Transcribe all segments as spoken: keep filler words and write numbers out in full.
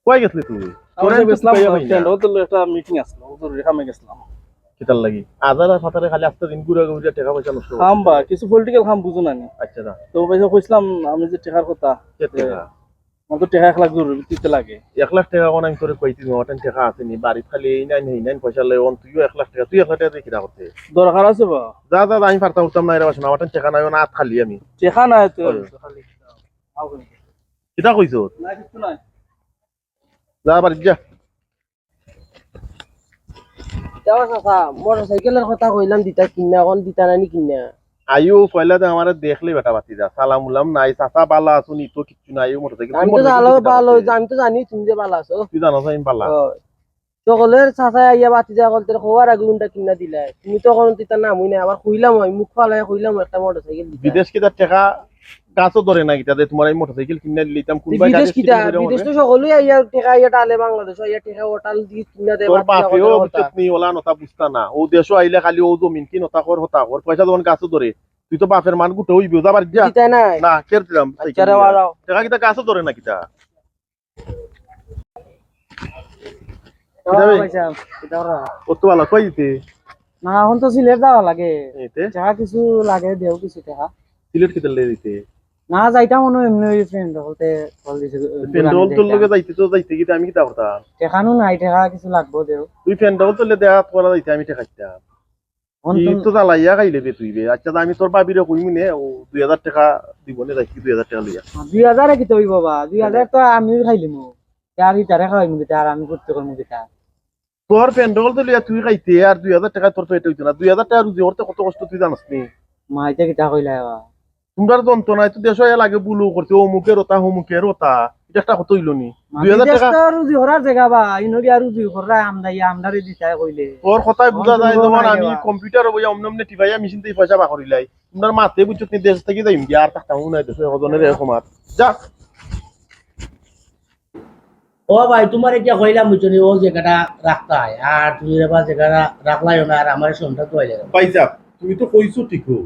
কই গেছলে তুই? আমি তোরে তো আমি তো গেছিলাম, টুকাইয়া পাই না। ফ্রেন্ড অকলর লগে একটা মিটিং আছিল, ও জরুরি কামে গেছিলাম। কিতার লাগি? আজারা ফাতারে খালি আস্তা দিন ঘুরা ঘুরিয়া টেকা পয়সা নষ্ট করে। কাম বা, কিছু পলিটিক্যাল কাম বুঝো না নি? আচ্ছা, না। তো পয়সা কইছিলাম আমি যে টেকার কথা। কে টেকা? আমার তো টেকা এক লাখ জরুরি, দিতে লাগে। এক লাখ টেকা কোন আমি তোরে কইছি, আমার টেকা আছে নি? বাড়িত খালি এই নাইন, এই নাইন পয়সা লয়, অন তুইও এক লাখ টেকা, তুই এক লাখ টেকা দিয়ে কিতা করতে? দরকার আছে বা? যা, যা, যা, আমি পারতাম উঠতাম না, এরা বাসন, আমার টেকা নাই, না খালি আমি। টেকা নাই তো, ওই। খালি। কিতা কইছো? না, কিচ্ছু নাই। যা, বাড়িত যা। যাও চাচা, মোটরসাইকেলর কথা কইলাম দিতা কিনা, অখন দিতা নানি কিনা? আইও, পয়লা তো আমারে দেখলে বেটা বাতি যা, সালাম উলাম নাই, চাচা বালা আছো নি তো কিচ্ছু নাই, আইও মোটরসাইকেল। আমি তো জানো বালা, আমি তো জানি তুমি যে বালা আছো। তুই জানো আমি বালা। ওই। সকলের চাচায় আইয়া বাতি যা করতে খোয়ার আগে উনটা কিনা দিলাই, তুমি তো অখন দিতা নামই নাই, আবার কইলাম আমি, মুখ ফালাই কইলাম একটা মোটরসাইকেল দিতা। বিদেশ কিতা টেকা গাছও ধরে না কিতা দে, তোমার এই মোটরসাইকেল কিনা দিলাইতাম, কোন তুই ভাই বিদেশ গাড়ি কিতা? কিনা দিলাম বিদেশ ওরে? তো সকলেই আইয়া টেকা আইয়া টালে বাংলাদেশ, আইয়া টেকা ওটাল দি কিনা দে, তোর বাপ বাপেও মাতার কথা। বুঝছত নি, ওলা নতা বুঝতা না। ও দেশও আইলে খালি ও জমিন কিন, ওটা কর, হতা কর, পয়সা যখন গাছও ধরে, তুই তো বাপের মান গুটা হইবি, যা বাড়ি যা। দিতা নাই। না, কের দিলাম আচ্ছা সাইকেল রে, দিয়া। বাড়াও। টেকা কিতা গাছও ধরে না কিতা? কিতা রে? ভাই সাহেব, কিতা করা? ও তো ভালা, কই দিতে? না, অখন তো সিলেট যাওয়া লাগে। এইতে? টেকা কিছু লাগে, দেও কিছু টেকা। সিলেট কিতা লাগে দিতে? না, যাইতাম অনো এমনি ওই ফ্রেন্ড হকলতে কল দিছে, ফ্রেন্ড হকলতর লগে যাইতে তো যাইতে গিয়ে আমি কিতা করতাম? টেকা নু নাই, টেকা কিছু লাগবো দেও। তুই ফ্রেন্ড হকলতর লগে দেখা করা যাইতে আমি টেকা দিতাম। অখন তুই তো তো জ্বালাইয়া খাইলে বে তুই বে। আচ্ছা, তা আমি তোর ভাবিরে কইমু নে, ও দুই হাজার টেকা দিব নে, যাই কি দুই হাজার টেকা লইয়া। দুই হাজারে কিতা অইবো বা? দুই হাজার তো আমিও খাইলিমু। আর ইতারে খাওয়াইমু কিতা, আর আমি ফুর্তি করমু কিতা? তোর ফ্রেন্ড হকলতে লইয়া তুই খাইতে, আর দুই হাজার টেকায় তোর পেট অইতো না। দুই হাজার টেকা রুজি করতে কত কষ্ট তুই জানস নি? মা, ইতা কিতা কইলা এবার? তোমরার যন্ত্রণায় তো দেশো আইয়া লাগে বুলু করতে, অমুকের ওতা, হমুকের ওতা। ইটা একটা কথা অইলো নি? মা, দুই হাজার বিদেশ টেকা তো রুজি করার জাগা বা, ইনো গিয়া রুজি কররা আমদাইয়া আমদারে দিতায় কইলে। তোর কথায় বুঝা যায়, যেমন আমি কম্পিউটারো বইয়া অমনে অমনে টিপাইয়া মেশিন থাকি পয়সা বার করিলাই। তোমরার মাতে বুঝছত নি, দেশ থাকি যাইমু গিয়া, আর থাকতাম না দেশো, একজনের এরকম আর। যা। ও ভাই, তোমারে কিতা কইলাম বুঝছো নি, ও জাগাটা রাখতায়, আর তুমি রে বা জাগাটা রাখলায়ও না, আর আমারে সন্ধ্যা তো আইলে। ভাই সাহেব, তুমি তো কইছো ঠিকউ,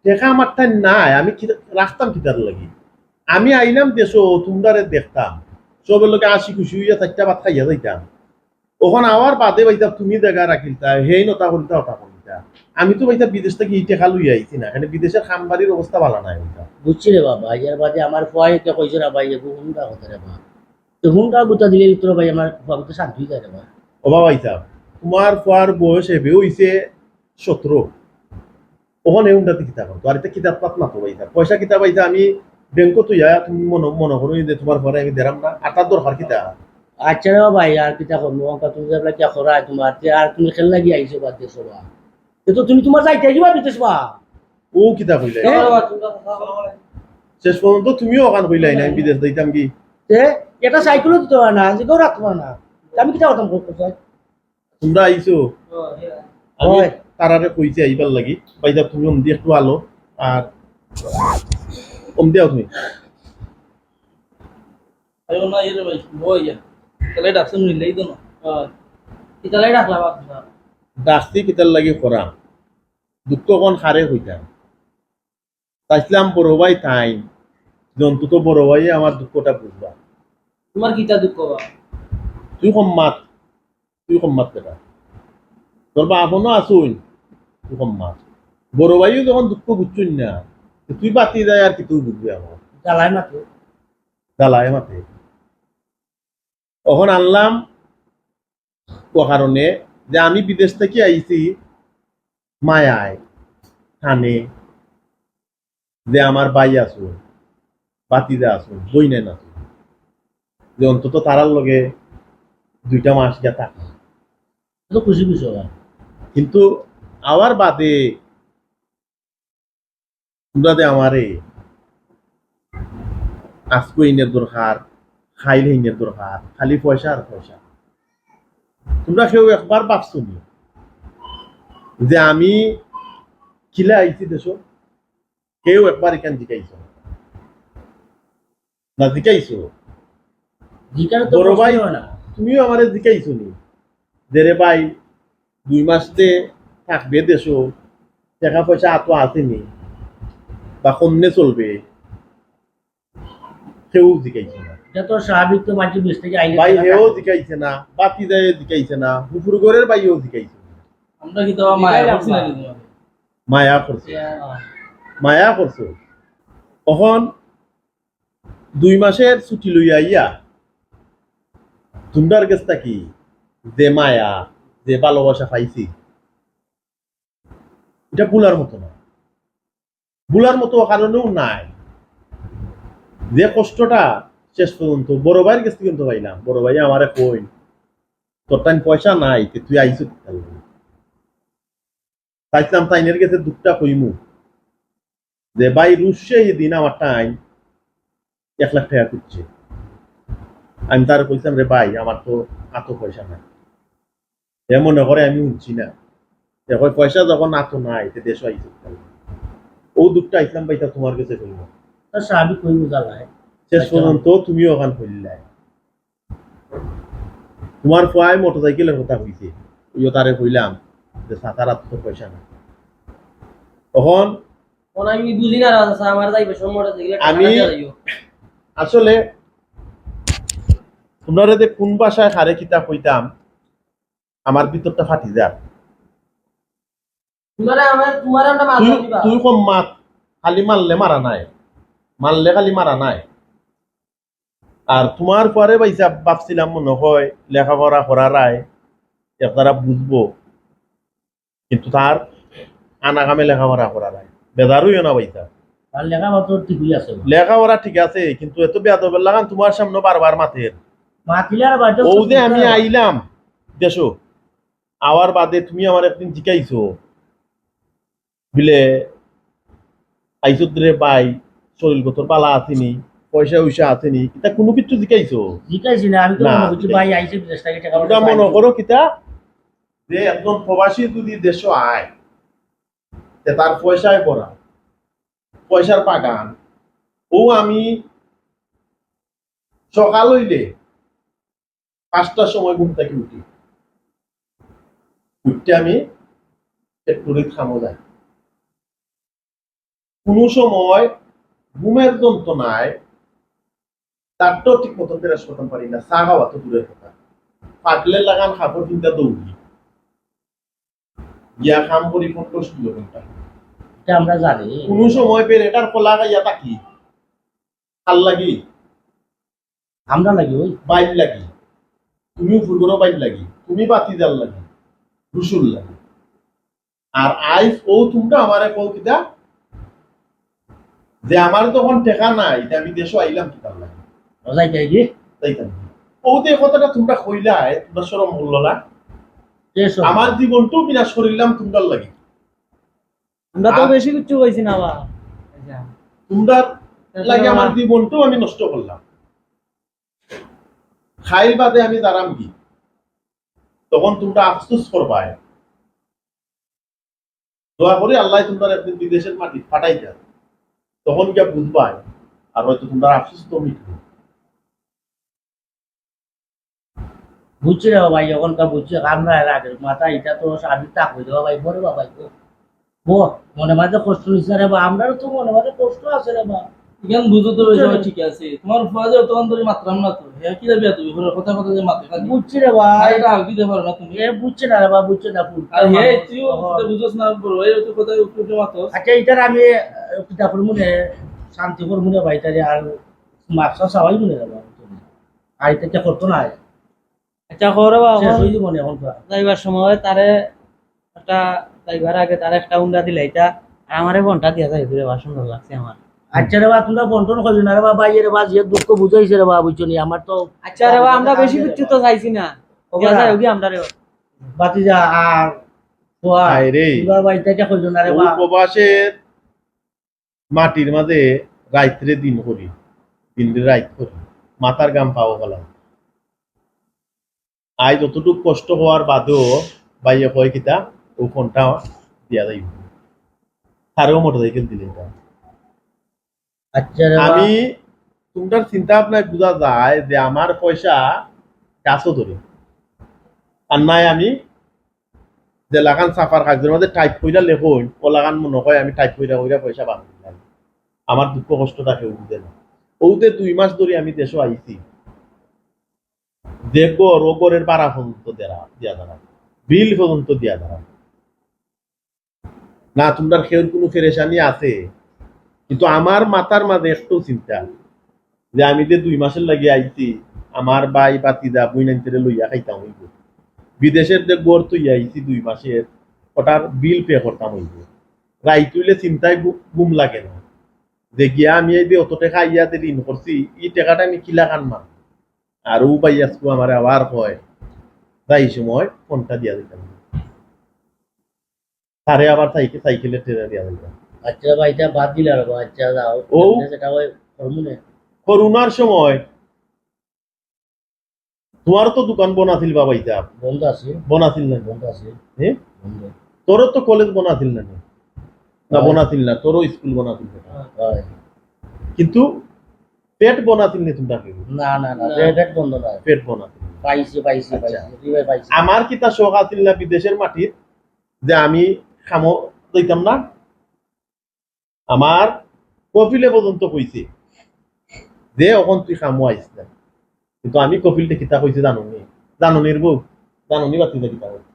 টেকা আমার ঠার নাই, আমি কি রাখতাম কিতার লাগি? আমি আইলাম দেশো, তোমরারে দেখতাম, সবর লগে হাসি খুশি অইয়া চাইরটা ভাত খাইয়া যাইতাম। অখন আওয়ার বাদে ভাই সাহেব তুমি জাগা রাখিলতা, হেইন ওতা করিলতা, ওতা করিলতা। আমি তো ভাই সাহেব বিদেশ থাকি ই টেকা লইয়া আইছি না, এখানে বিদেশের খামবাড়ির অবস্থা ভালা নাই ভাই সাহেব। বুঝছি রে বাবা, এর বাদে আমার ফুয়ায় কিতা কইছে রে ভাই, এগু হুন্ডা কথা রে বা। তো হুন্ডা গুতা দিলে তো ভাই আমার ফুয়া গুতা শান্ত অই যায় রে বা। ও বাবা, ভাই সাহেব, তোমার ফুয়ার বয়স এবে অইছে সতেরো। অখন ই হুন্ডাতে কিতা করতো? আর ইতা কিতা পাত মাতো ভাই সাহেব? পয়সা কিতা ভাই সাহেব? আমি ব্যাংকো থইয়া তুমি মনো, মনো করো যে তোমার ফুয়ারে আমি দেরাম না, আর তার দরকার কিতা? আচ্ছা রে ভাই, আর কিতা করমু? অখন তুমি যে কিতা করায় তোমার, তে আর তুমি কেন লাগি আইছো বাদ দেশো বা? এ তো তুমি তোমার যাইতায় কিবা বিদেশ বা? ও কিতা কইলা? এ? শেষ পর্যন্ত তুমিও অখান কইলায় না, আমি বিদেশ যাইতাম কি? তে একটা সাইকেলও দিতে পারে না, আজকেও রাখতে পারে না। আমি কিতা করতাম, কও, কও, কও। তোমরা আইছো? আমি অয়। তারারে কইছি আইবার লাগি। ভাই সাহেব, তুমি অমদি একটু আলো, আর অমদি আও তুমি। আইও না, এরে ভাই, বই ইয়া। তাহলে ডাকছে মিললেই তো না। অয়। কিতালাই ডাকলা বাপ না? ডাকছি কিতার লাগি করা? দুঃখ কোন হারে কইতাম। চাইছিলাম বড় ভাই তাই, যে অন্তত বড় ভাইয়ে আমার দুঃখটা বুঝবা। তোমার কিতা দুঃখ বা? তুই কম মাত, তুই কম মাত বেটা। তোর বাপ অনো আছইন, তুই কম মাত। বড় ভাইও যখন দুঃখ বুঝছইন না, তো তুই বাতি যায় আর কি তুই বুঝবি আমার। জ্বালায় মাতে। জ্বালায় মাতে। অখন আনলাম ও কারণে যে আমি বিদেশ থাকি আইছি মায়ায়, টানে, যে আমার ভাই আছইন, ভাতিজা আছইন, বইনাইন আছইন, যে অন্তত তারার লগে দুইটা মাস গিয়া থাকমু। তো খুশি খুশি অইবা। কিন্তু আওয়ার বাদে তোমরা যে আমারে আজকু ইনের দরকার, খাইল হিনের দরকার, খালি পয়সা আর পয়সা। তোমরা কেউ একবার ভাবছো নি যে আমি কিলা আইছি দেশো? কেউ একবার ইখান জিকাইছো না? না জিকাইছো? জিকানো তো বড় ভাই, প্রশ্নই হয় না। তুমিও আমারে জিকাইছো নি? যে রে ভাই, দুই মাস যে থাকবে দেশো, টেকা পয়সা আতো আছে নি? বা কমনে চলবে? কেউ জিকাইছে না। ইটা তো স্বাভাবিক, তো মানষে বিদেশ থাকি আইলে ভাই, হেও জিকাইছে না, বাতি যায় জিকাইছে না, হুফুর ঘরর ভাইও জিকাইছে না। আমরা কিতা মায়া করছি না নি তুমারে? মায়া করছে। মায়া করছে। অখন দুই মাসর ছুটি লইয়া আইয়া তুমরার গেছ থাকি যে মায়া, যে ভালোবাসা পাইছি, ইটা ভুলার মতো না, ভুলার মতো কারণেও নাই। যে কষ্টটা শেষ পর্যন্ত বড় ভাইর গেছ থাকি কিন্তু পাইলাম, বড় ভাইয়ে আমারে কইন, "তোর তাইন পয়সা নাই, তে তুই আইছস কিতার লাগি?" চাইছিলাম তাইনের গেছে দুঃখটা কইমু যে, "ভাই, রুশে হিদিন আমার তাইন এক লাখ টেকা খুজছে।" আমি তারে কইছিলাম, "রে ভাই, আমার তো আতো পয়সা নাই।" হে মনে করে আমি হুনছি না। হে কয়, "পয়সা যখন আতো নাই, তে দেশো আইছস কিতার লাগি?" অউ দুঃখটা আইছিলাম ভাই, ইতা তুমার গেছে কইমু। তা স্বাভাবিক কইমু জ্বালায়। শেষ পর্যন্ত তুমিও অখান কইলায়। তুমার ফুয়ায় মোটরসাইকেলর কথা কইছে, অউ তারে কইলাম যে, "চাচার আতো তো পয়সা নাই।" অখন অখন আমি বুঝি না, রাজা সাহেব, আমার যাইবে সময় মোটরসাইকেল আমি আসলে তুমরারে যে কুন ভাষায় কারে কিতা কইতাম, আমার ভিতরটা ফাটি যার। তুমারে আমার, তুমারে আমরা মারলাম তুই, কিবা? তুই কম মাত, খালি মারলে মারা নায়, মারলে খালি মারা নায়। আর তুমার পরে ভাইসাব ভাবছিলাম মনে হয় লেখাপড়া করার আয় একদারা বুঝবো, কিন্তু তার আনা কামে লেখাপড়া করার আয় বেজার অইও না ভাইসাব। আর লেখাপড়া তো ঠিকই আছে। লেখাপড়া ঠিক আছে, কিন্তু এত বেয়াদবের লাখান তুমার সামনে বারবার মাতের। মাতিলে আর বাদ অউ যে আমি আইলাম দেশো, আওয়ার বাদে তুমি আমারে একদিন জিকাইছো, বুলে, "আইছত রে ভাই, শরীর গতর বালা আছেনি, পয়সা উইসা আছেনি?" ইতা কুনু কিচ্ছু জিকাইছো? জিকাইছি না, আমি তো না, মনে করছি জিকাইছি ভাই না। আইছে বিদেশ থাকি টেকা পয়সা তুমরা মনে পাইছে। করো কিতা যে একজন প্রবাসী যদি দেশো আয়, তে তার পয়সায় ভরা, পয়সার বাগান। অউ আমি সকাল অইলে পাঁচটার সময় ঘুম থাকি উঠি, উঠিয়া আমি factory-ত কামো যাই। কুনু সময় ঘুমের যন্ত্রণায় দাঁতও ঠিক মতন brush করতাম পারি না, চা খাওয়া তো দূরের কথা। পাগলের লাখান কাপড় পিন্দা দৌড়ি, গিয়া কাম করি পনেরো ষোলো ঘন্টা। ইটা আমরা জানি। কুনু সময় পেরেটার কলা খাইয়া থাকি, কার লাগি? আমরা লাগি ওই। বাইর লাগি। তুমি উপর করো বাইর লাগি। তুমি বাতিজার লাগি। রুশুর লাগি। আর আইজ অউ তুমরা আমারে কও কিতা? যে আমার তখন টেকা নাই, তে আমি দেশো আইলাম কিতার লাগি? ও যাইতায় কি? যাইতাম। অউ যে কথাটা তুমরা কইলায়, তুমরা শরম করলো না? কে শরম? আমার জীবনটাও বিনাশ করিলাম তুমরার লাগি। আমরা তো আর বেশি কিচ্ছু কইছি না বা। আচ্ছা। তুমরার তারপরে লাগি আমার আমার জীবনটাও আমি নষ্ট করলাম। খাইল বাদে আমি দাঁড়াম কি? তখন তুমরা আফসোস করবায়। দোয়া করি আল্লায় তুমরারে একদিন বিদেশের মাটিত পাঠাই দেন, তখন গিয়া বুঝবায়, আর হয়তো তুমরার আফসোস তো মিটবো। বুঝছি রে বাবা, অখনকার বুঝছি, আমরা এর আগে মাথা ইটা তো আমি তা কই রে বাবা, বড় বাবা, ও, ও, মনে মাঝে কষ্ট হইছে রে বা, আমরারও তো মনে মাঝে কষ্ট আছে রে বা। ইখান বুঝো তো, বুঝছো সবাই নি? ঠিক আছে। তুমার ফুয়া যে অতখান ধরি মাতরাম না তো। হে কিলা বেয়াদবি করে, কথা কথা যে মাতে খালি। বুঝছি রে বা। আর ইটা হালকি দিতে পারো না তুমি। এ বুঝছে না রে বা, বুঝছে না, ফুল। আর হে, মানুষ, তুইও অখন। কথা বুঝোস না, বড় ভাই, তুই কথা উপরে উপরে মাতস। আচ্ছা, ইটার আমি, আহ, কিতা করমু নে, শান্তি করমু নে ভাই, তাইলে আর মাফ চাওয়াই মনে রে বা। আর ইটা কিতা করতো না। আচ্ছা, খবর বাবা, শেষ অখন হইছে মনে অখন তো। যাইবার সময় তারে একটা, যাইবার আগে তারে একটা উন্ডা দিলাইতা, আর আমারে বন্টন দিয়া যাইবে রে বা, সুন্দর লাগছে আমার। আচ্ছা রে বা, তুমরা বন্টন করিও না রে বা, ভাই রে বা, যে দুঃখ বুঝাইছে রে বা, বুঝছো নি? আমার তো আচ্ছা রে বা, আমরা বেশি কিচ্ছু তো চাইছি না। ও দিয়া বা। যাই হোক, আমরা রে বা। ভাতিজা আর ফুয়া, হায় রে। তুমরা ভাই, ইটা কইও না রে ও বা। প্রবাসের মাটির মাঝে রাইতরে দিন করি, দিনরে রাইত করি, মাথার ঘাম পাও ফালাই। আইজ যতটুক কষ্ট হওয়ার বাদেও ভাইয়ে কয় কিতা, ও ফোনটা দিয়া যাইব। তারেও মোটরসাইকেল দিলে এটা। আচ্ছা রে বা। আমি, তুমরার চিন্তা ভাবনায় বুঝা যায় যে আমার পয়সা গাছও ধরে। আর নাই আমি যে লাখান ছাপার কাগজের মাঝে টাইপ কইরা লেখইন, ও লাখান মনে হয় আমি টাইপ কইরা কইরা পয়সা বার করি। আমার দুঃখ কষ্টটা কেউ বুঝে না। অউ যে দুই মাস ধরি আমি দেশো আইছি, যে ঘর, অউ ঘরের ভাড়া পর্যন্ত দেরা, দিয়া দাঁড়ান, বিল পর্যন্ত দিয়া দাঁড়ান। না, তুমরার কেউর কুনু পেরেশানি আছে, কিন্তু আমার মাথার মাঝে একটু চিন্তা যে আমি যে দুই মাসের লাগি আইছি, আমার ভাই, ভাতিজা, বইনাইন্তরে লইয়া খাইতাম অইবো। বিদেশের যে ঘর থইয়া আইছি দুই মাসের, ওটার বিল পে করতাম অইবো। রাইত অইলে চিন্তায় ঘু-, ঘুম লাগে না। যে গিয়া আমি এই যে অত টেকা আইয়া যে ঋণ করছি, ই টেকাটা আমি কিলাখান মারমু? আর অউ ভাই আইজকু আমারে আবার কয়, যাই সময় ফোনটা দিয়া দিতাম। তারে আবার সাইকে-, সাইকেলের টেকা দিয়া দিতাম। আচ্ছা ভাই, ইটা বাদ দিলা রে বা, আচ্ছা যাও। ও। সেটা ওই করমু নে। করোনার সময় তুমারও তো দোকান বন্ধ আছিল বাবা, ইতা? বন্ধ আছিল। বন্ধ আছিল না? বন্ধ আছিল। হ্যাঁ? বন্ধ। তোরও তো কলেজ বন্ধ আছিল না? না, হয়। বন্ধ আছিল না, তোরও স্কুল বন্ধ আছিল না। হয়। কিন্তু পেট বন্ধ আছিল না তুমরার? না, না, না, না। পেট, পেট বন্ধ না। পেট বন্ধ আছিল। পাইছি, পাইছি, আচ্ছা। পাইছি, জি ভাই, পাইছি। আমার কিতা শখ আছিল না বিদেশের মাটিত যে আমি কামো যাইতাম না? আমার কফিলে পর্যন্ত কইছে যে, "অখন তুই কামো আইস না।" কিন্তু আমি কফিলরে কিতা কইছি জানো নি? জানো নি রে বউ? জানো নি ভাতিজা কিতা কইছি?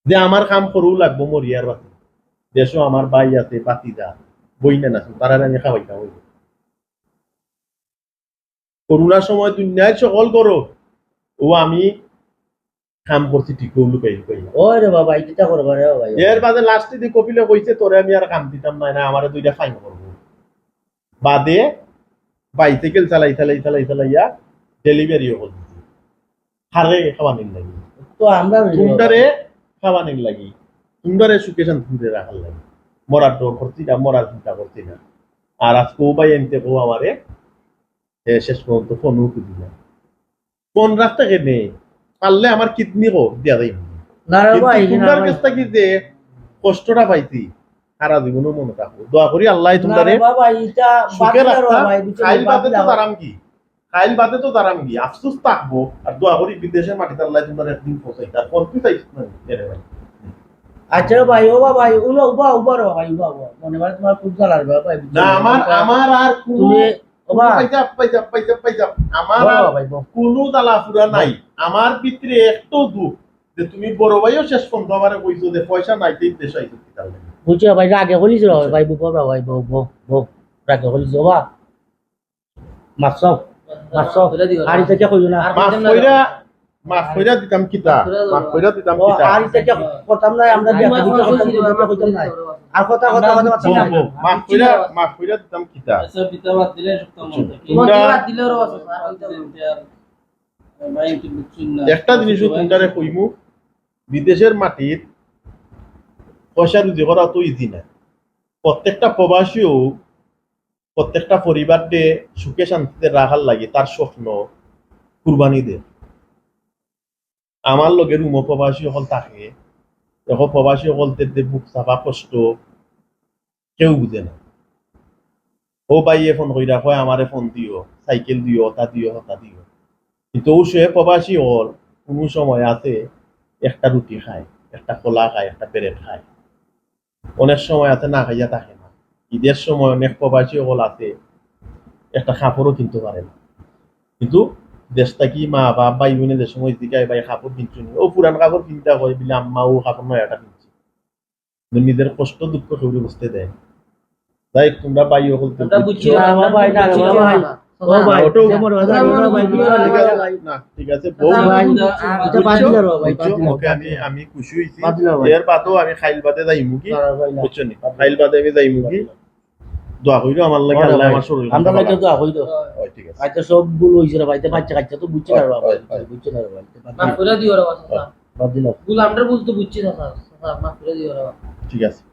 যে আমার কাম করু লাগবো মরিয়ার বাদে। দেশো আমার ভাই আছে, ভাতিজা, বইনাইন আছে, তারারে আমি খাওয়াইতাম অইবো। করোনার সময় দুনিয়ার সকল ঘরো, ও আমি কাম করছি ঠিক, ও লুকাই লুকাই। ওই রে বাবা, ইটা করবা রে বাবা। এর বাদে লাস্টে দি কফিলে কইছে, "তোরে আমি আর কাম দিতাম না, না আমারে দুইটা ফাইন করবো।" বাদে বাইসাইকেল চালাই, চালাই, চালাই, চালাইয়া ডেলিভারিও করছি। হারে খাওয়ানির লাগি। তো আমরা তুমরারে খাওয়ানির লাগি। তুমরারে সুখে শান্তিতে রাখার লাগি। মরার ডর করছি না, মরার চিন্তা করছি না। আর আইজকু ভাই আনতে কো আমারে, এ, শেষ পর্যন্ত ফোনও তুলি না। ফোন রাখতে কে নেই, পারলে আমার কিডনি কো দিয়া দেই। না রে কিন্তু ভাই, না তুমরার ভাই। কাছ থাকি যে কষ্টটা পাইছি, সারা জীবনও মনে থাকবো। দোয়া করি আল্লাহ না তুমরারে রে বাবা, ইটা সুখে বাদ দিলা রে রাখতা। ভাই, বুঝছো? কাইল বাদ বাদে তো দিলা। তারাম কি? কাইল বাদে তো তারাম কি? আফসোস থাকবো। আর দোয়া করি বিদেশের মাটিতে আল্লাহ তুমরারে একদিন পৌঁছাই। তার ফোন তুই চাইছিস না, এরে ভাই। আচ্ছা রে ভাই, ও বাবা, উবা, উবা, উবা রে ভাই, উবা, উবা। মনে হয় তোমার খুব জ্বালা রে ভাই, বুঝছো? না, আমার, আমার আর কোনো তুমি ও বা। পাইজাব, পাইজাব, পাইজাব, পাইজাব। আমার বলো আর ভাই, বলো। কোনো জ্বালা পুরা নাই। আমার ভিতরে একটু দুঃখ যে তুমি বড় ভাইও শেষ পর্যন্ত আমারে কইছো যে পয়সা নাই, তুই দেশে আইছো কি কারণে? বুঝছো ভাই, রাগে কইলিস রে ভাই, বউ, বউ, বউ, বউ, রাগে কইলিস রে বা। মাফ চাও, মাফ চাও। আর ইতা কিতা কইও না। মাফ কইরা, মাফ কইরা দিতাম কিতা? মাফ কইরা দিতাম ও, কিতা? আর ইতা কিতা করতাম না, আমরা বিয়া করতাম না। আর কথা, কথা, কথা, কথা। বউ, বউ, মাফ কইরা, মাফ কইরা দিতাম কিতা? আচ্ছা, বিতা বাদ দিলে সব তো মন থাকে। তুমরা বাদ দিলে ওরা আছে, আর হইতো না। ভাই, একটু বুঝছেন না। একটা জিনিসও তুমরারে কইমু, বিদেশের মাটির পয়সা রুজি করা তো ইজি না। প্রত্যেকটা প্রবাসীও প্রত্যেকটা পরিবাররে সুখে শান্তিতে রাখার লাগি তার স্বপ্ন কুরবানি দের। আমার লগে রুমো প্রবাসী অকল থাকে, এখন প্রবাসী অকলতে যে বুক চাপা কষ্ট কেউ বুঝে না। ও ভাইয়ে ফোন কইরা কয়, "আমারে ফোন দিও, সাইকেল দিও, অতা দিও, হতা দিও।" কিন্তু ও সে প্রবাসী অকল কোনো সময় আছে একটা রুটি খায়, একটা কলা খায়, একটা পেরেট খায়। অনেক সময় আছে না খাইয়া থাকে না। ঈদের সময় অনেক প্রবাসী অকল আছে, একটা কাপড়ও কিনতে পারে না। কিন্তু দেশ থাকি মা বাপ ভাই বইনে যে সময় জিগায়, "ভাই, কাপড় কিনছো নি?" ও পুরান কাপড় কিনতা কয়, বলে, "আম্মা, ও কাপড় নয়া একটা কিনছি।" কিন্তু নিজের কষ্ট দুঃখ কেউরে বুঝতে দেয় না। যাই হোক, তুমরা ভাই অকল তো আমরা বুঝছি বুঝছো। না, আমরা ভাই, না, বুঝছি না, না, ভাই। না। ও ভাই, ওটাও যে মনে হয়, আমরা ভাই, বুঝছি না, ভাই। না, ঠিক আছে, বউ। ভাই, এটা বাদ দিলে রে ভাই, বাদ দিলে। ওকে, আমি, আমি খুশি হইছি। বাদ দিলে ভাই। এর বাদেও আমি কাইল বাদে যাইমু কি? না, ভাই, না। বুঝছো নি? কাইল বাদে আমি যাইমু কি? দোয়া কইরো আমার লাগি, আল্লাহ আমার শরীর আমরা লাগি দোয়া কইরো। হয়, ঠিক আছে। আচ্ছা, সব ভুল হইছে রে ভাই, এটা বাচ্চা কাচ্চা তো বুঝছে না রে বাবা, হয়, হয়। বুঝছে না রে ভাই। মাফ করে দিও রে বাবা, স্যার। বাদ দিলাম। ভুল আমরার ভুল তো বুঝছি না, স্যার। স্যার, মাফ করে দিও রে বাবা। ঠিক আছে।